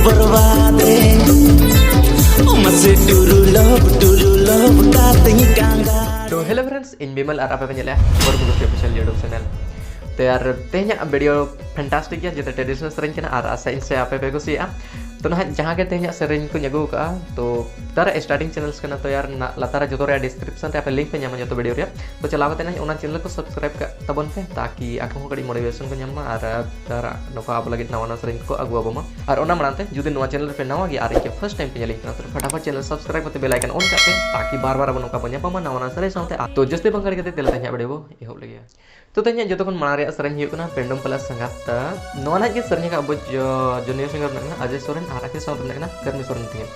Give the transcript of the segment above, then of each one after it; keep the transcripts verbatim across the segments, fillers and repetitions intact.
ᱵᱚᱨᱵᱟᱫᱮ ᱢᱟᱥᱮ ᱴᱩᱨᱩ ᱞᱚᱵ ᱴᱩᱨᱩ ᱞᱚᱵ ᱠᱟᱛᱮᱧ ᱠᱟᱸᱜᱟ᱾ ᱛᱚ ᱦᱮᱞᱳ ᱯᱷᱨᱮᱱᱰᱥ, ᱤᱧ ᱵᱤᱢᱚᱞ ᱟᱨ ᱟᱯᱮ ᱯᱮ ᱧᱮᱞᱮᱜᱼᱟ ᱵᱚᱨᱢᱩ ᱜᱩᱥᱴᱤ ᱚᱯᱷᱤᱥᱤᱭᱟᱞ YouTube ᱪᱮᱱᱮᱞ᱾ ᱛᱚ ᱭᱟᱨ, ᱛᱮᱦᱮᱧᱟᱜ ᱵᱷᱤᱰᱤᱭᱳ ᱯᱷᱮᱱᱴᱟᱥᱴᱤᱠ ᱜᱮᱭᱟ, ᱡᱮᱛᱮ ᱴᱨᱮᱰᱤᱥᱚᱱᱟᱞ ᱥᱮᱨᱮᱧ ᱠᱟᱱᱟ ᱟᱨ ᱟᱥᱟᱭᱟᱹᱧ ᱥᱮ ᱟᱯᱮ ᱯᱮ ᱠᱩᱥᱤᱭᱟᱜᱼᱟ᱾ ᱛᱚ ᱱᱟᱦᱟᱜ ᱡᱟᱦᱟᱸ ᱜᱮ ᱛᱮᱦᱮᱧᱟᱜ ᱥᱮᱨᱮᱧ ᱠᱚᱧ ᱟᱹᱜᱩ ᱟᱠᱟᱫᱼᱟ, ᱛᱚ ᱛᱟᱨᱟ ᱥᱴᱟᱨᱴᱤᱝ ᱪᱮᱱᱮᱞᱥ ᱠᱟᱱᱟ, ᱛᱚ ᱭᱟᱨ ᱞᱟᱛᱟᱨ ᱨᱮ ᱡᱚᱛᱚ ᱨᱮᱭᱟᱜ ᱰᱤᱥᱠᱨᱤᱯᱥᱚᱱ ᱨᱮ ᱟᱯᱮ ᱞᱤᱝᱠ ᱯᱮ ᱧᱟᱢᱟ ᱡᱚᱛᱚ ᱵᱷᱤᱰᱤᱭᱳ ᱨᱮᱭᱟᱜ᱾ ᱛᱚ ᱪᱟᱞᱟᱣ ᱠᱟᱛᱮ ᱱᱟᱦᱟᱜ ᱚᱱᱟ ᱪᱮᱱᱮᱞ ᱠᱚ ᱥᱟᱵᱥᱠᱨᱟᱭᱤᱵ ᱠᱟᱜ ᱛᱟᱵᱚᱱ ᱯᱮ, ᱛᱟᱠᱤ ᱟᱠᱚ ᱦᱚᱸ ᱠᱟᱹᱴᱤᱡ ᱢᱳᱴᱤᱵᱷᱮᱥᱚᱱ ᱠᱚ ᱧᱟᱢ ᱢᱟ ᱟᱨ ᱛᱟᱨᱟ ᱱᱚᱝᱠᱟ ᱟᱵᱚ ᱞᱟᱹᱜᱤᱫ ᱱᱟᱣᱟ ᱱᱟᱣᱟ ᱥᱮᱨᱮᱧ ᱠᱚ ᱟᱹᱜᱩ ᱟᱵᱚᱱ ᱢᱟ᱾ ᱟᱨ ᱚᱱᱟ ᱢᱟᱲᱟᱝ ᱛᱮ ᱡᱩᱫᱤ ᱱᱚᱣᱟ ᱪᱮᱱᱮᱞ ᱨᱮᱯᱮ ᱱᱟᱣᱟ ᱜᱮᱭᱟ ᱟᱨ ᱤᱧ ᱜᱮ ᱯᱷᱟᱨᱥᱴ ᱴᱟᱭᱤᱢ ᱯᱮ ᱧᱮᱞᱤᱧ ᱠᱟᱱᱟ, ᱛᱚ ᱯᱷᱟᱴᱟᱯᱷᱟᱴ ᱪᱮᱱᱮᱞ ᱥᱟᱵᱥᱠᱨᱟᱭᱤᱵ ᱠᱟᱛᱮ ᱵᱮᱞ ᱟᱭᱠᱚᱱ ᱚᱱ ᱠᱟᱜ ᱯᱮ, ᱛᱟᱠᱤ ᱵᱟᱨ ᱵᱟᱨ ᱟᱵᱚ ᱱᱚᱝᱠᱟ ᱵᱚᱱ ᱧᱟᱯᱟᱢᱟ ᱱᱟᱣᱟ ᱱᱟᱣᱟ ᱥᱮᱨᱮᱧ ᱥᱟᱶᱛᱮ᱾ ᱟᱨ ᱛᱚ ᱡᱟᱹᱥᱛᱤ ᱵᱟᱝ ᱜᱟᱹᱲᱤ ᱠᱟᱛᱮ ᱫᱮᱞᱟ ᱛᱮᱦᱮᱧᱟᱜ ᱵᱷᱤᱰᱤᱭᱳ ᱵᱚ ᱮᱦᱚᱵ ᱞᱮᱜᱮ᱾ ᱛᱚ ᱛᱮᱦᱮᱧᱟᱜ ᱡᱚᱛᱚ ᱠᱷᱚᱱ ᱢᱟᱲᱟᱝ ᱨᱮᱭᱟᱜ ᱥᱮᱨᱮᱧ ᱦᱩᱭᱩᱜ ᱠᱟᱱᱟ ᱯᱮᱱᱰᱚᱢ ᱯᱞᱟᱥ ᱥᱟᱸᱜᱟᱛ᱾ ᱱᱚᱣᱟ ᱱᱟᱦᱟᱜ ᱜᱮ ᱥᱮᱨᱮᱧ ᱟᱠᱟᱫ ᱟᱵᱚ ᱡᱚ-, ᱡᱩᱱᱤᱭᱚᱨ ᱥᱤᱝᱜᱟᱨ ᱢᱮᱱᱟᱜ ᱠᱟᱱᱟ ᱟᱡᱚᱭ ᱥᱚᱨᱮᱱ ᱟᱨ ᱟᱹᱠᱷᱤᱞ ᱥᱟᱶᱛᱮ ᱢᱮᱱᱟᱜ ᱠᱟᱱᱟ ᱠᱟᱹᱨᱢᱤ ᱥᱚᱨᱮᱱ ᱛᱟᱹᱠᱤᱱ᱾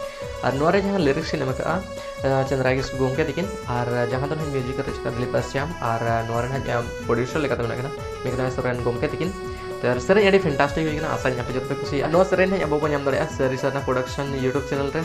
ᱟᱨ ᱱᱚᱣᱟ ᱨᱮ ᱡᱟᱦᱟᱸ ᱞᱤᱨᱤᱠᱥ ᱤᱧ ᱮᱢ ᱟᱠᱟᱫᱼᱟ, ᱟᱸ, ᱪᱚᱸᱫᱽᱨᱟ ᱜᱮᱥ ᱜᱚᱢᱠᱮ ᱛᱟᱹᱠᱤᱱ, ᱟᱨ ᱡᱟᱦᱟᱸ ᱫᱚ ᱱᱟᱦᱟᱜ ᱢᱤᱭᱩᱡᱤᱠ ᱠᱟᱛᱮ ᱪᱮᱫ ᱫᱤᱞᱤᱯ ᱟᱥᱭᱟᱢ, ᱟᱨ ᱱᱚᱣᱟ ᱨᱮ ᱱᱟᱦᱟᱜ, ᱟᱸ, ᱯᱨᱚᱰᱭᱩᱥᱟᱨ ᱞᱮᱠᱟᱛᱮ ᱢᱮᱱᱟᱜ ᱠᱤᱱᱟ ᱢᱮᱜᱷᱱᱟ ᱥᱚᱨᱮᱱ ᱜᱚᱢᱠᱮ ᱛᱟᱹᱠᱤᱱ᱾ ᱛᱚ ᱥᱮᱨᱮᱧ ᱟᱹᱰᱤ ᱯᱷᱮᱱᱴᱟᱥᱴᱤᱠ ᱦᱩᱭ ᱠᱟᱱᱟ, ᱟᱥᱟᱧ ᱟᱯᱮ ᱡᱚᱛᱚ ᱯᱮ ᱠᱩᱥᱤᱭᱟᱜᱼᱟ᱾ ᱱᱚᱣᱟ ᱥᱮᱨᱮᱧ ᱱᱟᱦᱟᱜ ᱟᱵᱚ ᱵᱚᱱ ᱧᱟᱢ ᱫᱟᱲᱮᱭᱟᱜᱼᱟ ᱥᱟᱹᱨᱤ ᱥᱟᱨᱱᱟ ᱯᱨᱚᱰᱟᱠᱥᱚᱱ YouTube ᱪᱮᱱᱮᱞ ᱨᱮ᱾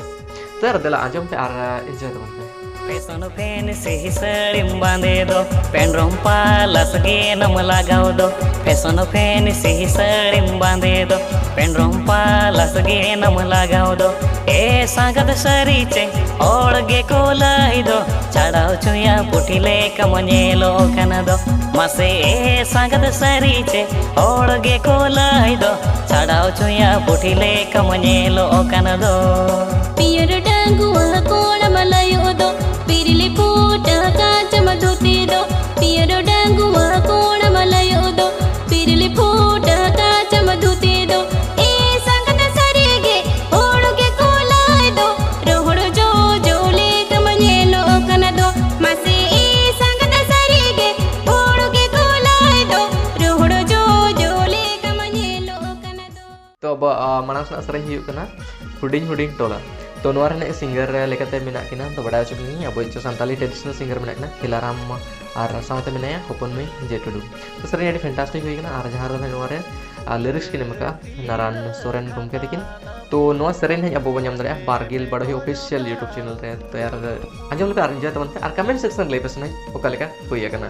ᱛᱚ ᱫᱮᱞᱟ ᱟᱸᱡᱚᱢ ᱯᱮ ᱟᱨ ᱮᱱᱡᱚᱭ ᱛᱟᱵᱚᱱ ᱯᱮ᱾ ᱯᱷᱮᱥᱚᱱ ᱯᱷᱮᱱᱥᱤ ᱥᱟᱹᱲᱤᱢ ᱵᱟᱸᱫᱮ ᱫᱚ, ᱯᱮᱱᱰᱨᱚᱢ ᱯᱟᱞᱟᱥ ᱜᱮ ᱱᱚᱢ ᱞᱟᱜᱟᱣ ᱫᱚ᱾ ᱯᱷᱮᱥᱚᱱ ᱯᱷᱮᱱᱥᱤ ᱥᱟᱹᱲᱤᱢ ᱵᱟᱸᱫᱮ ᱫᱚ, ᱯᱮᱱᱰᱨᱚᱢ ᱯᱟᱞᱟᱥ ᱜᱮ ᱱᱚᱢ ᱞᱟᱜᱟᱣ ᱫᱚ᱾ ᱮ ᱥᱟᱸᱜᱟᱛ ᱥᱟᱹᱨᱤ ᱪᱮ ᱦᱚᱲ ᱜᱮ ᱠᱚ ᱞᱟᱹᱭ ᱫᱚ, ᱪᱷᱟᱲᱟᱣ ᱪᱩᱭᱟ ᱯᱩᱴᱷᱤ ᱞᱮᱠᱟᱢ ᱧᱮᱞᱚᱜ ᱠᱟᱱᱟ ᱫᱚ᱾ ᱢᱟᱥᱮ ᱮ ᱥᱟᱸᱜᱟᱛ ᱥᱟᱹᱨᱤ ᱪᱮ ᱦᱚᱲ ᱜᱮ ᱠᱚ ᱞᱟᱹᱭ ᱫᱚ, ᱪᱷᱟᱲᱟᱣ ᱪᱩᱭᱟ ᱯᱩᱴᱷᱤ ᱞᱮᱠᱟᱢ ᱧᱮᱞᱚᱜ ᱠᱟᱱᱟ ᱫᱚ᱾ ᱯᱤᱭᱳᱨ ᱰᱟᱺᱜᱩᱣᱟᱹ ᱠᱚᱲᱟ ᱢᱟᱞᱟᱭᱚᱜ ᱫᱚ, ᱯᱤᱨᱤᱞᱤ ᱯᱷᱩᱴᱟᱹ ᱠᱟᱸᱪᱟᱢ ᱫᱷᱩᱛᱤ ᱫᱚ᱾ ᱯᱤᱭᱳᱨ ᱰᱟᱺᱜᱩᱣᱟᱹ ᱠᱚᱲᱟ ᱢᱟᱞᱟᱭᱚᱜ ᱫᱚ, ᱯᱤᱨᱤᱞᱤ ᱯᱷᱩᱴᱟᱹ ᱠᱟᱸᱪᱟᱢ ᱫᱷᱩᱛᱤ ᱫᱚ᱾ ᱮ ᱥᱟᱸᱜᱟᱛ ᱥᱟᱹᱨᱤ ᱜᱮ ᱦᱚᱲ ᱜᱮ ᱠᱚ ᱞᱟᱹᱭ ᱫᱚ, ᱨᱚᱦᱚᱲ ᱡᱚᱡᱚ ᱞᱮᱠᱟᱢ ᱧᱮᱞᱚᱜ ᱠᱟᱱᱟ ᱫᱚ᱾ ᱢᱟᱥᱮ ᱮ ᱥᱟᱸᱜᱟᱛ ᱥᱟᱹᱨᱤ ᱜᱮ ᱦᱚᱲ ᱜᱮ ᱠᱚ ᱞᱟᱹᱭ ᱫᱚ, ᱨᱚᱦᱚᱲ ᱡᱚᱡᱚ ᱞᱮᱠᱟᱢ ᱧᱮᱞᱚᱜ ᱠᱟᱱᱟ ᱫᱚ᱾ ᱛᱚ ᱟᱵᱚᱣᱟᱜ, ᱟ, ᱢᱟᱲᱟᱝ ᱥᱮᱱᱟᱜ ᱥᱮᱨᱮᱧ ᱦᱩᱭᱩᱜ ᱠᱟᱱᱟ ᱦᱩᱰᱤᱧ ᱦᱩᱰᱤᱧ ᱴᱚᱞᱟ᱾ ᱛᱚ ᱱᱚᱣᱟ ᱨᱮᱱᱟᱜ ᱥᱤᱝᱜᱟᱨ ᱞᱮᱠᱟᱛᱮ ᱢᱮᱱᱟᱜ ᱠᱤᱱᱟ, ᱛᱚ ᱵᱟᱰᱟᱭ ᱦᱚᱪᱚ ᱠᱤᱱᱟᱹᱧ ᱟᱵᱚᱭᱤᱡ ᱥᱟᱱᱛᱟᱞᱤ ᱴᱨᱮᱰᱤᱥᱚᱱᱟᱞ ᱥᱤᱝᱜᱟᱨ ᱢᱮᱱᱟᱜ ᱠᱤᱱᱟ ᱠᱷᱮᱞᱟᱨᱟᱢ ᱟᱨ ᱥᱟᱶᱛᱮ ᱢᱮᱱᱟᱭᱟ ᱦᱚᱯᱚᱱ ᱢᱟᱹᱭ ᱡᱮ ᱴᱩᱰᱩ᱾ ᱛᱚ ᱥᱮᱨᱮᱧ ᱟᱹᱰᱤ ᱯᱷᱮᱱᱴᱟᱥᱴᱤᱠ ᱦᱩᱭ ᱠᱟᱱᱟ ᱟᱨ ᱡᱟᱦᱟᱸ ᱨᱮ ᱱᱚᱣᱟ ᱨᱮ, ᱟ, ᱞᱤᱨᱤᱠᱥ ᱠᱤᱱ ᱮᱢ ᱟᱠᱟᱫᱼᱟ ᱱᱟᱨᱟᱱ ᱥᱚᱨᱮᱱ ᱜᱚᱢᱠᱮ ᱛᱟᱹᱠᱤᱱ᱾ ᱛᱚ ᱱᱚᱣᱟ ᱥᱮᱨᱮᱧ ᱱᱟᱦᱟᱜ ᱟᱵᱚ ᱵᱚᱱ ᱧᱟᱢ ᱫᱟᱲᱮᱭᱟᱜᱼᱟ ᱵᱟᱨᱜᱤᱞ ᱵᱟᱰᱚᱦᱤ ᱚᱯᱷᱤᱥᱤᱭᱟᱞ YouTube ᱪᱮᱱᱮᱞ ᱨᱮ᱾ ᱛᱚ ᱭᱟᱨ ᱟᱸᱡᱚᱢ ᱞᱮᱯᱮ ᱟᱨ ᱮᱱᱡᱚᱭ ᱛᱟᱵᱚᱱ ᱯᱮ ᱟᱨ ᱠᱚᱢᱮᱱᱴ ᱥᱮᱠᱥᱚᱱ ᱨᱮ ᱞᱟᱹᱭ ᱯᱮ ᱥᱮ ᱱᱟᱦᱟᱜ ᱚᱠᱟ ᱞᱮᱠᱟ ᱦᱩᱭ ᱟᱠᱟᱱᱟ᱾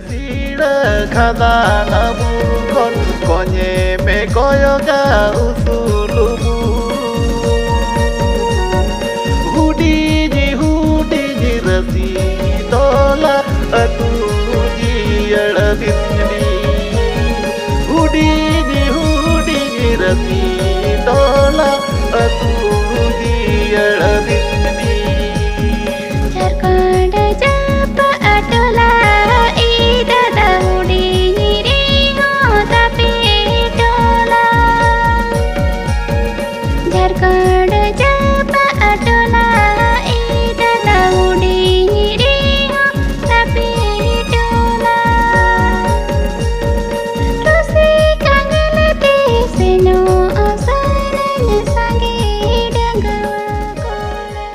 ᱥᱤᱲᱟᱹ ᱠᱷᱟᱫᱟᱱ ᱟᱵᱩ ᱠᱷᱚᱱ ᱠᱚᱧᱮ ᱢᱮ ᱠᱚᱭᱚᱜᱟ ᱩᱥᱩᱞ ᱩᱢᱩᱞ᱾ ᱟᱹᱛᱩ ᱡᱤᱭᱟᱹᱲ ᱵᱤᱥᱱᱤ, ᱦᱩᱰᱤᱧ ᱦᱩᱰᱤᱧ ᱨᱟᱹᱥᱤ ᱴᱚᱞᱟ, ᱟᱹᱛᱩ ᱡᱤᱭᱟᱹᱲ ᱵᱤᱥᱱᱤ᱾ ᱡᱷᱟᱲᱠᱷᱚᱸᱰ ᱡᱟᱯᱟᱜ ᱴᱚᱞᱟ, ᱤ ᱫᱟᱫᱟ ᱦᱩᱰᱤᱧ ᱨᱮᱦᱚᱸ ᱛᱟᱯᱮ ᱴᱚᱞᱟ᱾ ᱡᱷᱟᱲᱠᱷᱚᱸᱰ ᱡᱟᱯᱟᱜ ᱴᱚᱞᱟ, ᱤ ᱫᱟᱫᱟ ᱦᱩᱰᱤᱧ ᱨᱮᱦᱚᱸ ᱛᱟᱯᱮ ᱴᱚᱞᱟ᱾ ᱨᱩᱥᱤᱠᱟ ᱧᱮᱞᱛᱮ ᱥᱮᱱᱚᱜ ᱥᱟᱱᱟᱧ ᱥᱟᱸᱜᱮ ᱰᱟᱺᱜᱩᱣᱟᱹ ᱠᱚᱲᱟ᱾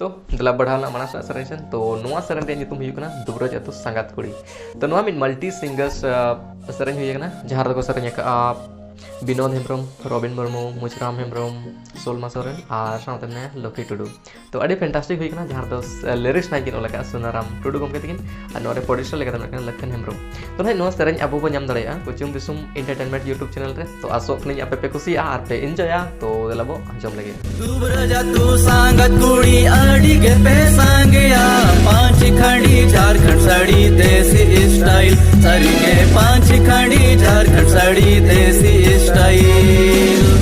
ᱛᱚ, ᱫᱮᱞᱟ ᱵᱟᱲᱦᱟᱣ ᱞᱮᱱᱟ ᱢᱟᱲᱟᱝ ᱥᱮᱫ ᱥᱮᱨᱮᱧ ᱥᱮᱱ᱾ ᱛᱚ, ᱱᱚᱣᱟ ᱥᱮᱨᱮᱧ ᱨᱮᱭᱟᱜ ᱧᱩᱛᱩᱢ ᱦᱩᱭᱩᱜ ᱠᱟᱱᱟ ᱫᱩᱵᱨᱟᱡ ᱟᱹᱛᱩ ᱥᱟᱸᱜᱟᱛ ᱠᱩᱲᱤ᱾ ᱛᱚ, ᱱᱚᱣᱟ ᱢᱤᱫ multi singers, ᱟ, ᱥᱮᱨᱮᱧ ᱦᱩᱭ ᱟᱠᱟᱱᱟ, ᱡᱟᱦᱟᱸ ᱨᱮᱫᱚ ᱠᱚ ᱥᱮᱨᱮᱧ ᱟᱠᱟᱫᱼᱟ ᱵᱤᱱᱳᱫ ᱦᱮᱢᱵᱨᱚᱢ, ᱨᱚᱵᱤᱱ ᱢᱩᱨᱢᱩ, ᱢᱩᱪᱨᱟᱢ ᱦᱮᱢᱵᱨᱚᱢ, ᱥᱳᱞᱢᱟ ᱥᱚᱨᱮᱱ ᱟᱨ ᱥᱟᱶᱛᱮ ᱢᱮᱱᱟᱭᱟ ᱞᱚᱠᱠᱷᱤ ᱴᱩᱰᱩ᱾ ᱛᱚ, ᱟᱹᱰᱤ fantastic ᱦᱩᱭ ᱟᱠᱟᱱᱟ, ᱡᱟᱦᱟᱸ ᱨᱮᱫᱚ, ᱟ, lyrics ᱱᱟᱭ ᱠᱤᱱ ᱚᱞ ᱟᱠᱟᱫᱼᱟ ᱥᱩᱱᱟᱨᱟᱢ ᱴᱩᱰᱩ ᱜᱚᱢᱠᱮ ᱛᱟᱹᱠᱤᱱ, ᱟᱨ ᱱᱚᱣᱟ ᱨᱮ producer ᱞᱮᱠᱟᱛᱮ ᱢᱮᱱᱟᱜ ᱠᱤᱱᱟ ᱞᱚᱠᱠᱷᱚᱱ ᱦᱮᱢᱵᱨᱚᱢ᱾ ᱛᱚ, ᱱᱟᱦᱟᱜ ᱱᱚᱣᱟ ᱥᱮᱨᱮᱧ ᱟᱵᱚ ᱵᱚ ᱧᱟᱢ ᱫᱟᱲᱮᱭᱟᱜᱼᱟ ᱠᱩᱪᱩᱝ ᱵᱤᱥᱩᱢ Entertainment YouTube channel ᱨᱮ᱾ ᱛᱚ, ᱟᱥᱚᱜ ᱠᱟᱹᱱᱟᱹᱧ ᱟᱯᱮ ᱯᱮ ᱠᱩᱥᱤᱭᱟᱜᱼᱟ ᱟᱨ ᱯᱮ enjoyᱟ᱾ ᱛᱚ, ᱫᱮᱞᱟ ᱵᱚ ᱟᱸᱡᱚᱢ ᱞᱮᱜᱮ᱾ ᱫᱩᱵᱨᱟᱡ ᱟᱹᱛᱩ ᱥᱟᱸᱜᱟᱛ ᱠᱩᱲᱤ ᱟᱹᱰᱤ ᱜᱮ ᱯᱮ ᱥᱟᱸᱜᱮᱭᱟ, ᱯᱟᱸᱪ ᱠᱷᱟᱸᱰᱤ ᱡᱷᱟᱲᱠᱷᱚᱸᱰ ᱥᱟᱹᱲᱤ ᱫᱮᱥᱤ style, ᱥᱟᱹᱨᱤ ᱜᱮ ᱯᱟᱸᱪ ᱠᱷᱟᱸᱰᱤ ᱡᱷᱟᱲᱠᱷᱚᱸᱰ ᱥᱟᱹᱲᱤ ᱫᱮᱥᱤ style᱾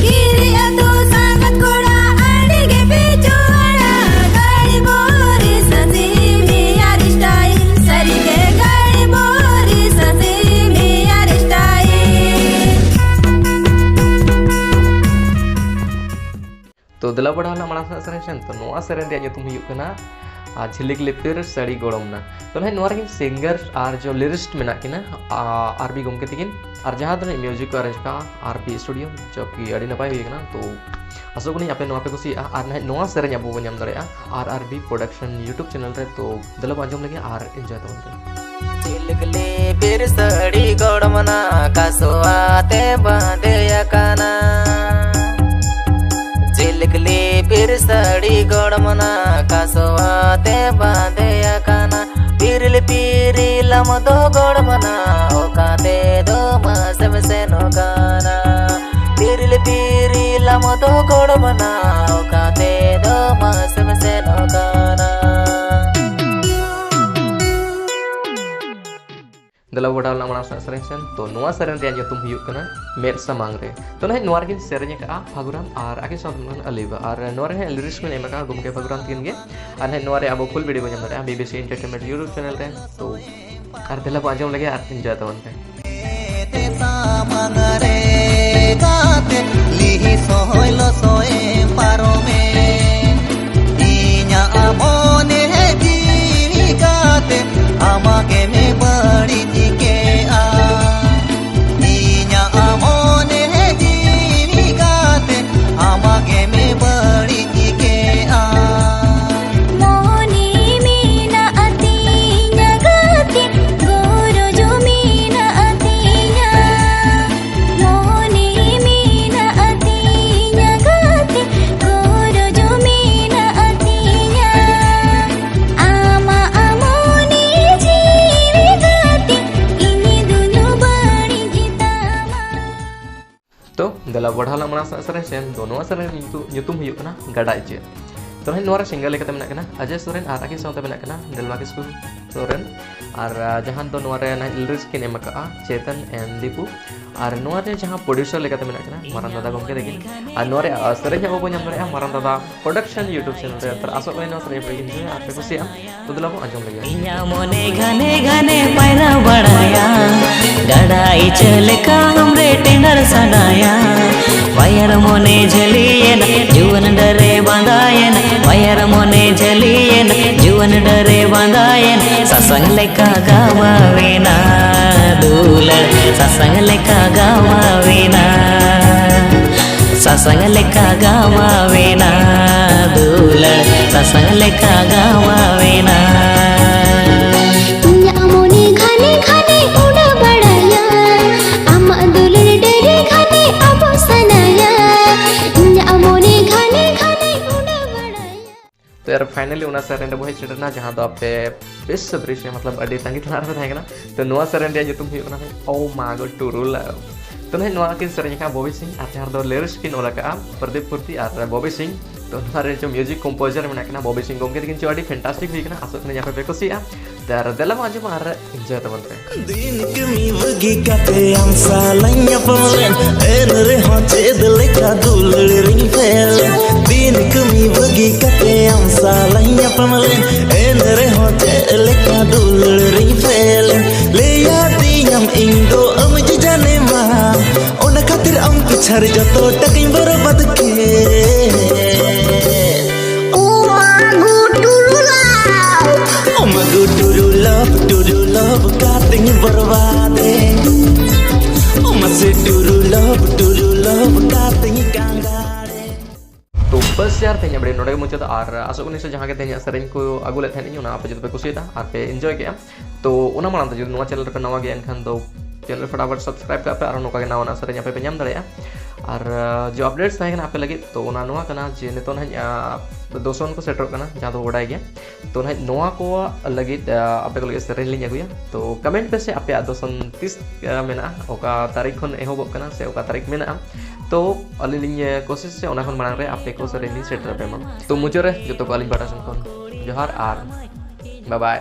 ᱜᱤᱨᱤ ᱟᱹᱛᱩ ᱥᱟᱸᱜᱟᱛ ᱠᱚᱲᱟ ᱟᱹᱰᱤ ᱜᱮ ᱯᱮ ᱡᱩᱣᱟᱹᱲᱟ, ᱜᱟᱹᱲᱤ ᱵᱳᱨᱤ ᱥᱟᱹᱥᱤ ᱢᱤᱭᱟᱨ style, ᱥᱟᱹᱨᱤ ᱜᱮ ᱜᱟᱹᱲᱤ ᱵᱳᱨᱤ ᱥᱟᱹᱥᱤ ᱢᱤᱭᱟᱨ style᱾ ᱛᱚ, ᱫᱮᱞᱟ ᱵᱟᱲᱟ ᱦᱟᱞᱟᱝ ᱢᱟᱲᱟᱝ ᱥᱮᱱᱟᱜ ᱥᱮᱨᱮᱧ ᱥᱮᱱ᱾ ᱛᱚ, ᱱᱚᱣᱟ ᱥᱮᱨᱮᱧ ᱨᱮᱭᱟᱜ ᱧᱩᱛᱩᱢ ᱦᱩᱭᱩᱜ ᱠᱟᱱᱟ, ᱟ, ᱡᱷᱤᱞᱤᱠ ᱞᱤᱯᱤᱨ ᱥᱟᱹᱲᱤ ᱜᱚᱲᱚᱢ ᱱᱟ᱾ ᱛᱚ, ᱱᱟᱦᱟᱜ ᱱᱚᱣᱟ ᱨᱮᱜᱮ singer ᱟᱨ ᱡᱚ lyricist ᱢᱮᱱᱟᱜ ᱠᱤᱱᱟ, ᱟ, ᱟᱨ ᱵᱤ ᱜᱚᱢᱠᱮ ᱛᱟᱹᱠᱤᱱ, ᱟᱨ ᱡᱟᱦᱟᱸ ᱛᱤᱱᱟᱹᱜ music ᱠᱚ arrange ᱠᱟᱜᱼᱟ, ᱟᱨ ᱵᱤ studio, ᱡᱚᱵᱠᱤ ᱟᱹᱰᱤ ᱱᱟᱯᱟᱭ ᱦᱩᱭ ᱟᱠᱟᱱᱟ᱾ ᱛᱚ, ᱟᱥᱚᱜ ᱠᱟᱹᱱᱟᱹᱧ ᱟᱯᱮ ᱱᱚᱣᱟ ᱯᱮ ᱠᱩᱥᱤᱭᱟᱜᱼᱟ᱾ ᱟᱨ ᱱᱟᱦᱟᱜ ᱱᱚᱣᱟ ᱥᱮᱨᱮᱧ ᱟᱵᱚ ᱵᱚᱱ ᱧᱟᱢ ᱫᱟᱲᱮᱭᱟᱜᱼᱟ ᱟᱨ ᱟᱨ ᱵᱤ Production YouTube channel ᱨᱮ᱾ ᱛᱚ, ᱫᱮᱞᱟ ᱵᱚ ᱟᱸᱡᱚᱢ ᱞᱮᱜᱮ ᱟᱨ enjoy ᱛᱟᱵᱚᱱ ᱯᱮ᱾ ᱡᱷᱤᱞᱤᱠ ᱞᱤᱯᱤᱨ ᱥᱟᱹᱲᱤ ᱜᱚᱲᱚᱢ ᱱᱟ ᱠᱟᱥᱚᱣᱟ ᱛᱮ ᱵᱟᱸᱫᱮ ᱟᱠᱟᱱᱟ᱾ ᱡᱷᱤᱞᱤᱠ ᱞᱤᱯᱤᱨ ᱥᱟᱹᱲᱤ ᱜᱚᱲᱚᱢ ᱱᱟ ᱠᱟᱥᱚᱣᱟ ᱛᱮ ᱵᱟᱸᱫᱮ ᱟᱠᱟᱱᱟ᱾ ᱯᱤᱨᱤᱞ ᱯᱤᱨᱤᱞ ᱟᱢ ᱫᱚ ᱜᱚᱲᱚᱢ ᱱᱟ ᱚᱠᱟ ᱛᱮ ᱫᱚ ᱢᱟᱥᱮᱢ ᱥᱮᱱᱚᱜ ᱠᱟᱱᱟ᱾ ᱯᱤᱨᱤᱞ ᱯᱤᱨᱤᱞ ᱟᱢ ᱫᱚ ᱜᱚᱲᱚᱢ ᱱᱟ ᱚᱠᱟ ᱛᱮ ᱫᱚ ᱢᱟᱥᱮᱢ ᱥᱮᱱᱚᱜ ᱠᱟᱱᱟ᱾ ᱫᱮᱞᱟ ᱵᱚ ᱵᱟᱰᱟᱭ ᱞᱮᱱᱟ ᱢᱟᱲᱟᱝ ᱥᱮᱱᱟᱜ ᱥᱮᱨᱮᱧ ᱥᱮᱱ᱾ ᱛᱚ ᱱᱚᱣᱟ ᱥᱮᱨᱮᱧ ᱨᱮᱭᱟᱜ ᱧᱩᱛᱩᱢ ᱦᱩᱭᱩᱜ ᱠᱟᱱᱟ ᱢᱮᱫ ᱥᱟᱢᱟᱝ ᱨᱮ᱾ ᱛᱚ ᱱᱟᱦᱟᱜ ᱱᱚᱣᱟ ᱨᱮᱠᱤᱱ ᱥᱮᱨᱮᱧ ᱟᱠᱟᱫᱼᱟ ᱯᱷᱟᱹᱜᱩᱨᱟᱢ ᱟᱨ ᱟᱹᱠᱤᱱ ᱥᱟᱶᱛᱮ ᱢᱮᱱᱟᱜᱼᱟ ᱟᱞᱤᱵᱟ, ᱟᱨ ᱱᱚᱣᱟ ᱨᱮ ᱱᱟᱦᱟᱜ ᱞᱤᱨᱤᱠᱥ ᱠᱤᱱ ᱮᱢ ᱟᱠᱟᱫᱼᱟ ᱜᱚᱢᱠᱮ ᱯᱷᱟᱹᱜᱩᱨᱟᱢ ᱛᱤᱠᱤᱱ ᱜᱮ᱾ ᱟᱨ ᱱᱟᱦᱟᱜ ᱱᱚᱣᱟ ᱨᱮ ᱟᱵᱚ full video ᱵᱚ ᱧᱟᱢ ᱫᱟᱲᱮᱭᱟᱜᱼᱟ BBC Entertainment YouTube channel ᱨᱮ᱾ ᱛᱚ ᱟᱨ ᱫᱮᱞᱟ ᱵᱚ ᱟᱸᱡᱚᱢ ᱞᱮᱜᱮ ᱟᱨ enjoy ᱛᱟᱵᱚᱱ ᱯᱮ᱾ ᱥᱟᱢᱟᱝ ᱨᱮ ᱜᱟᱛᱮ ᱞᱤᱦᱤ ᱥᱚᱦᱚᱭ ᱞᱚᱥᱚᱭ ᱯᱟᱨᱚᱢᱮ᱾ ᱤᱧᱟᱜ ᱢᱚᱱᱮ ᱡᱤᱣᱤ ᱜᱟᱛᱮ ᱟᱢᱟᱜᱮᱢ ᱵᱟᱹᱲᱤᱡ ᱠᱮᱜᱼᱟ᱾ ᱤᱧᱟᱜ ᱢᱚᱱᱮ ᱡᱤᱣᱤ ᱜᱟᱛᱮ ᱟᱢᱟᱜᱮᱢ ᱵᱟᱹᱲᱤᱡ ᱠᱮᱜᱼᱟ᱾ ᱢᱚᱱᱮ ᱢᱮᱱᱟᱜ ᱛᱤᱧᱟ ᱜᱟᱛᱮ, ᱜᱚᱨᱚᱡᱽ ᱢᱮᱱᱟᱜ ᱛᱤᱧᱟ᱾ ᱢᱚᱱᱮ ᱢᱮᱱᱟᱜ ᱛᱤᱧᱟ ᱜᱟᱛᱮ, ᱜᱚᱨᱚᱡᱽ ᱢᱮᱱᱟᱜ ᱛᱤᱧᱟ᱾ ᱟᱢᱟᱜ ᱢᱚᱱᱮ ᱡᱤᱣᱤ ᱜᱟᱛᱮ, ᱤᱧ ᱫᱩᱧ ᱵᱟᱹᱲᱤᱡ ᱛᱟᱢᱟ᱾ ᱛᱚ ᱫᱮᱞᱟ ᱵᱚ ᱵᱟᱰᱟᱭ ᱞᱮᱱᱟ ᱢᱟᱲᱟᱝ ᱥᱮᱱᱟᱜ ᱥᱮᱨᱮᱧ ᱥᱮᱱ᱾ ᱛᱚ ᱱᱚᱣᱟ ᱥᱮᱨᱮᱧ ᱧᱩᱛᱩᱢ, ᱧᱩᱛᱩᱢ ᱦᱩᱭᱩᱜ ᱠᱟᱱᱟ ᱜᱟᱰᱟ ᱤᱪᱟᱹᱜ᱾ ᱛᱚ ᱱᱟᱦᱟᱜ ᱱᱚᱣᱟ ᱨᱮ singer ᱞᱮᱠᱟᱛᱮ ᱢᱮᱱᱟᱜ ᱠᱤᱱᱟ ᱟᱡᱚᱭ ᱥᱚᱨᱮᱱ ᱟᱨ ᱟᱹᱠᱤᱱ ᱥᱟᱶᱛᱮ ᱢᱮᱱᱟᱜ ᱠᱤᱱᱟ ᱰᱮᱞᱢᱟ ᱠᱤᱥᱠᱩ ᱥᱚᱨᱮᱱ᱾ ᱟᱨ, ᱟ, ᱡᱟᱦᱟᱸ ᱫᱚ ᱱᱚᱣᱟ ᱨᱮ ᱱᱟᱦᱟᱜ lyrics ᱠᱤᱱ ᱮᱢ ᱟᱠᱟᱫᱼᱟ ᱪᱮᱛᱚᱱ and ᱫᱤᱯᱩ᱾ ᱟᱨ ᱱᱚᱣᱟ ᱨᱮ ᱡᱟᱦᱟᱸ producer ᱞᱮᱠᱟᱛᱮ ᱢᱮᱱᱟᱜ ᱠᱤᱱᱟ ᱢᱟᱨᱟᱝ ᱫᱟᱫᱟ ᱜᱚᱢᱠᱮ ᱛᱟᱹᱠᱤᱱ᱾ ᱟᱨ ᱱᱚᱣᱟ ᱨᱮ, ᱟ, ᱥᱮᱨᱮᱧ ᱟᱵᱚ ᱵᱚᱱ ᱧᱟᱢ ᱫᱟᱲᱮᱭᱟᱜᱼᱟ ᱢᱟᱨᱟᱝ ᱫᱟᱫᱟ production YouTube channel ᱨᱮ᱾ ᱛᱚ ᱟᱥᱚᱜ ᱠᱟᱹᱱᱟᱹᱧ ᱱᱚᱣᱟ ᱥᱮᱨᱮᱧ ᱯᱮ enjoyᱟ ᱟᱨ ᱯᱮ ᱠᱩᱥᱤᱭᱟᱜᱼᱟ᱾ ᱛᱚ ᱫᱮᱞᱟ ᱵᱚᱱ ᱟᱸᱡᱚᱢ ᱞᱮᱜᱮ᱾ ᱤᱧᱟᱜ ᱢᱚᱱᱮ ᱜᱷᱟᱱᱮ ᱜᱷᱟᱱᱮ ᱯᱟᱭᱨᱟ ᱵᱟᱲᱟᱭᱟ, ᱜᱟᱰᱟ ᱤᱪᱟᱹ ᱞᱮᱠᱟ ᱟᱢᱨᱮ ᱴᱮᱸᱰᱟᱨ ᱥᱟᱱᱟᱭᱟ᱾ ᱵᱟᱭᱟᱨ ᱢᱚᱱᱮ ᱡᱷᱟᱹᱞᱤᱭᱮᱱ, ᱡᱩᱣᱟᱹᱱ ᱰᱟᱹᱨᱮ ᱵᱟᱸᱫᱟᱭᱮᱱ, ᱵᱟᱭᱟᱨ ᱢᱚᱱᱮ ᱡᱷᱟᱹᱞᱤᱭᱮᱱ, ᱡᱩᱣᱟᱹᱱ ᱰᱟᱹᱨᱮ ᱵᱟᱸᱫᱟᱭᱮᱱ, ᱥᱟᱥᱟᱝ ᱞᱮᱠᱟ ᱜᱟᱢᱟᱣᱮᱱᱟ ᱫᱩᱞᱟᱹᱲ, ᱥᱟᱥᱟᱝ ᱞᱮᱠᱟ ᱜᱟᱢᱟᱣᱮᱱᱟ᱾ ᱥᱟᱥᱟᱝ ᱞᱮᱠᱟ ᱜᱟᱢᱟᱣᱮᱱᱟ ᱫᱩᱞᱟᱹᱲ, ᱥᱟᱥᱟᱝ ᱞᱮᱠᱟ ᱜᱟᱢᱟᱣᱮᱱᱟ᱾ ᱤᱧᱟᱜ ᱢᱚᱱᱮ ᱜᱷᱟᱱᱮ ᱜᱷᱟᱱᱮ ᱩᱰᱟᱹᱣ ᱵᱟᱲᱟᱭᱟ, ᱟᱢᱟᱜ ᱫᱩᱞᱟᱹᱲ ᱰᱟᱹᱨᱤ ᱜᱷᱟᱱᱮ ᱟᱵᱚ ᱥᱟᱱᱟᱭᱟ᱾ ᱤᱧᱟᱜ ᱢᱚᱱᱮ ᱜᱷᱟᱱᱮ ᱜᱷᱟᱱᱮ ᱩᱰᱟᱹᱣ ᱵᱟᱲᱟᱭᱟ᱾ ᱛᱚ ᱭᱟᱨ finally ᱚᱱᱟ ᱥᱮᱨᱮᱧ ᱨᱮ ᱵᱚ ᱦᱮᱡ ᱥᱮᱴᱮᱨᱱᱟ ᱡᱟᱦᱟᱸ ᱫᱚ ᱟᱯᱮ ᱵᱮᱥ ᱥᱟᱹᱵᱨᱤ ᱥᱮ ᱢᱚᱛᱞᱚᱵ ᱟᱹᱰᱤ ᱛᱟᱺᱜᱤ ᱛᱟᱲᱟᱜ ᱨᱮ ᱛᱟᱦᱮᱸ ᱠᱟᱱᱟ᱾ ᱛᱚ ᱱᱚᱣᱟ ᱥᱮᱨᱮᱧ ᱨᱮᱭᱟᱜ ᱧᱩᱛᱩᱢ ᱦᱩᱭᱩᱜ ᱠᱟᱱᱟ ᱳ ᱢᱟ ᱜᱳ ᱴᱩᱨᱩ ᱞᱟᱣ᱾ ᱛᱚ ᱱᱟᱦᱟᱜ ᱱᱚᱣᱟ ᱠᱤᱱ ᱥᱮᱨᱮᱧ ᱟᱠᱟᱫᱼᱟ ᱵᱚᱵᱤ ᱥᱤᱝ ᱟᱨ ᱡᱟᱦᱟᱸ ᱨᱮᱫᱚ lyrics ᱠᱤᱱ ᱚᱞ ᱟᱠᱟᱫᱼᱟ ᱯᱨᱚᱫᱤᱯ ᱯᱩᱨᱛᱤ ᱟᱨ ᱵᱚᱵᱤ ᱥᱤᱝ᱾ ᱛᱚ ᱱᱚᱣᱟ ᱨᱮ ᱪᱚ music composer ᱢᱮᱱᱟᱜ ᱠᱤᱱᱟ ᱵᱚᱵᱤ ᱥᱤᱝ ᱜᱚᱢᱠᱮ ᱛᱟᱹᱠᱤᱱ᱾ ᱪᱚ ᱟᱹᱰᱤ fantastic ᱦᱩᱭ ᱠᱟᱱᱟ, ᱟᱥᱚᱜ ᱠᱟᱹᱱᱟᱹᱧ ᱟᱯᱮ ᱯᱮ ᱠᱩᱥᱤᱭᱟᱜᱼᱟ᱾ ᱟᱨ ᱫᱮᱞᱟ ᱵᱚᱱ ᱟᱸᱡᱚᱢᱟ ᱟᱨ ᱮᱱᱡᱚᱭ ᱛᱟᱵᱚᱱ ᱯᱮ᱾ ᱫᱤᱱ ᱠᱟᱹᱢᱤ ᱵᱟᱹᱜᱤ ᱠᱟᱛᱮ ᱟᱢ ᱥᱟᱞᱟᱧ ᱧᱟᱯᱟᱢ ᱞᱮᱱ, ᱮᱱ ᱨᱮᱦᱚᱸ ᱪᱮᱫ ᱞᱮᱠᱟ ᱫᱩᱞᱟᱹᱲ ᱨᱤᱧ ᱯᱷᱮᱞ ᱮᱱ᱾ ᱫᱤᱱ ᱠᱟᱹᱢᱤ ᱵᱟᱹᱜᱤ ᱠᱟᱛᱮ ᱟᱢ ᱥᱟᱞᱟᱧ ᱧᱟᱯᱟᱢ ᱞᱮᱱ, ᱮᱱ ᱨᱮᱦᱚᱸ ᱪᱮᱫ ᱞᱮᱠᱟ ᱫᱩᱞᱟᱹᱲ ᱨᱤᱧ ᱯᱷᱮᱞ ᱮᱱ᱾ ᱞᱟᱹᱭᱟᱫᱤᱧᱟᱢ ᱤᱧ ᱫᱚ ᱟᱢ ᱡᱮ ᱡᱟᱱᱮ ᱢᱟ, ᱚᱱᱟ ᱠᱷᱟᱹᱛᱤᱨ ᱟᱢ ᱯᱤᱪᱷᱟᱹ ᱨᱮ ᱡᱚᱛᱚ ᱴᱟᱠᱟᱧ ᱵᱚᱨᱵᱟᱫ ᱠᱮᱫ᱾ ᱩᱢᱟᱜᱩ ᱴᱩᱨᱩᱞᱟᱣ᱾ ᱚᱢᱟᱜᱩ ᱴᱩᱨᱩ ᱞᱚᱵ ᱴᱩᱨᱩ ᱞᱚᱵ ᱠᱟᱛᱮᱧ ᱵᱚᱨᱵᱟᱫᱮ᱾ ᱚᱢᱟᱥᱮ ᱴᱩᱨᱩ ᱞᱚᱵ ᱴᱩᱨᱩ ᱞᱚᱵ ᱠᱟᱛᱮᱧ ᱠᱟᱸᱜᱟᱲᱮ᱾ ᱛᱚ ᱵᱟᱥ ᱭᱟᱨ, ᱛᱮᱦᱮᱧᱟᱜ ᱵᱷᱤᱰᱤᱭᱳ ᱱᱚᱰᱮ ᱜᱮ ᱢᱩᱪᱟᱹᱫ᱾ ᱟᱨ ᱟᱥᱚᱜ ᱠᱟᱹᱱᱟᱹᱧ ᱥᱮ ᱡᱟᱦᱟᱸ ᱜᱮ ᱛᱮᱦᱮᱧᱟᱜ ᱥᱮᱨᱮᱧ ᱠᱚ ᱟᱹᱜᱩ ᱞᱮᱫ ᱛᱟᱦᱮᱸᱫ ᱤᱧ, ᱚᱱᱟ ᱟᱯᱮ ᱡᱚᱛᱚ ᱯᱮ ᱠᱩᱥᱤᱭᱟᱫᱟ ᱟᱨ ᱯᱮ ᱮᱱᱡᱚᱭ ᱠᱮᱫᱟ᱾ ᱛᱚ ᱚᱱᱟ ᱢᱟᱲᱟᱝ ᱛᱮ ᱡᱩᱫᱤ ᱱᱚᱣᱟ ᱪᱮᱱᱮᱞ ᱨᱮᱯᱮ ᱱᱟᱣᱟ ᱜᱮᱭᱟ, ᱮᱱᱠᱷᱟᱱ ᱫᱚ ᱪᱮᱱᱮᱞ ᱯᱷᱟᱴᱟᱯᱷᱟᱴ ᱥᱟᱵᱥᱠᱨᱟᱭᱤᱵ ᱠᱟᱜ ᱯᱮ, ᱟᱨᱦᱚᱸ ᱱᱚᱝᱠᱟ ᱜᱮ ᱱᱟᱣᱟ ᱱᱟᱣᱟ ᱥᱮᱨᱮᱧ ᱟᱯᱮ ᱯᱮ ᱧᱟᱢ ᱫᱟᱲᱮᱭᱟᱜᱼᱟ᱾ ᱟᱨ ᱟᱸ, ᱡᱚ ᱟᱯᱰᱮᱴᱥ ᱛᱟᱦᱮᱸ ᱠᱟᱱᱟ ᱟᱯᱮ ᱞᱟᱹᱜᱤᱫ, ᱛᱚ ᱚᱱᱟ ᱱᱚᱣᱟ ᱠᱟᱱᱟ ᱡᱮ ᱱᱤᱛᱚᱜ ᱱᱟᱦᱟᱜ ᱟᱸ, ᱫᱚᱥᱚᱱ ᱠᱚ ᱥᱮᱴᱮᱨᱚᱜ ᱠᱟᱱᱟ, ᱡᱟᱦᱟᱸ ᱫᱚ ᱵᱟᱰᱟᱭ ᱜᱮᱭᱟ᱾ ᱛᱚ ᱱᱟᱦᱟᱜ ᱱᱚᱣᱟ ᱠᱚ ᱞᱟᱹᱜᱤᱫ ᱟᱸ, ᱟᱯᱮ ᱠᱚ ᱞᱟᱹᱜᱤᱫ ᱥᱮᱨᱮᱧ ᱞᱤᱧ ᱟᱹᱜᱩᱭᱟ᱾ ᱛᱚ ᱠᱚᱢᱮᱱᱴ ᱯᱮ ᱥᱮ ᱟᱯᱮᱭᱟᱜ ᱫᱚᱥᱚᱱ ᱛᱤᱥ ᱟᱸ, ᱢᱮᱱᱟᱜᱼᱟ, ᱚᱠᱟ ᱛᱟᱹᱨᱤᱠᱷ ᱠᱷᱚᱱ ᱮᱦᱚᱵᱚᱜ ᱠᱟᱱᱟ ᱥᱮ ᱚᱠᱟ ᱛᱟᱹᱨᱤᱠᱷ ᱢᱮᱱᱟᱜᱼᱟ᱾ ᱛᱚ ᱟᱹᱞᱤᱧ ᱞᱤᱧ ᱟᱸ, ᱠᱳᱥᱤᱥ ᱥᱮ ᱚᱱᱟ ᱠᱷᱚᱱ ᱢᱟᱲᱟᱝ ᱨᱮ ᱟᱯᱮ ᱠᱚ ᱥᱮᱨᱮᱧ ᱞᱤᱧ ᱥᱮᱴᱮᱨ ᱟᱯᱮ ᱢᱟ᱾ ᱛᱚ ᱢᱩᱪᱟᱹᱫ ᱨᱮ ᱡᱚᱛᱚ ᱠᱚ ᱟᱹᱞᱤᱧ ᱯᱟᱦᱴᱟ ᱥᱮᱱ ᱠᱷᱚᱱ ᱡᱚᱦᱟᱨ ᱟᱨ ᱵᱟᱭ ᱵᱟᱭ᱾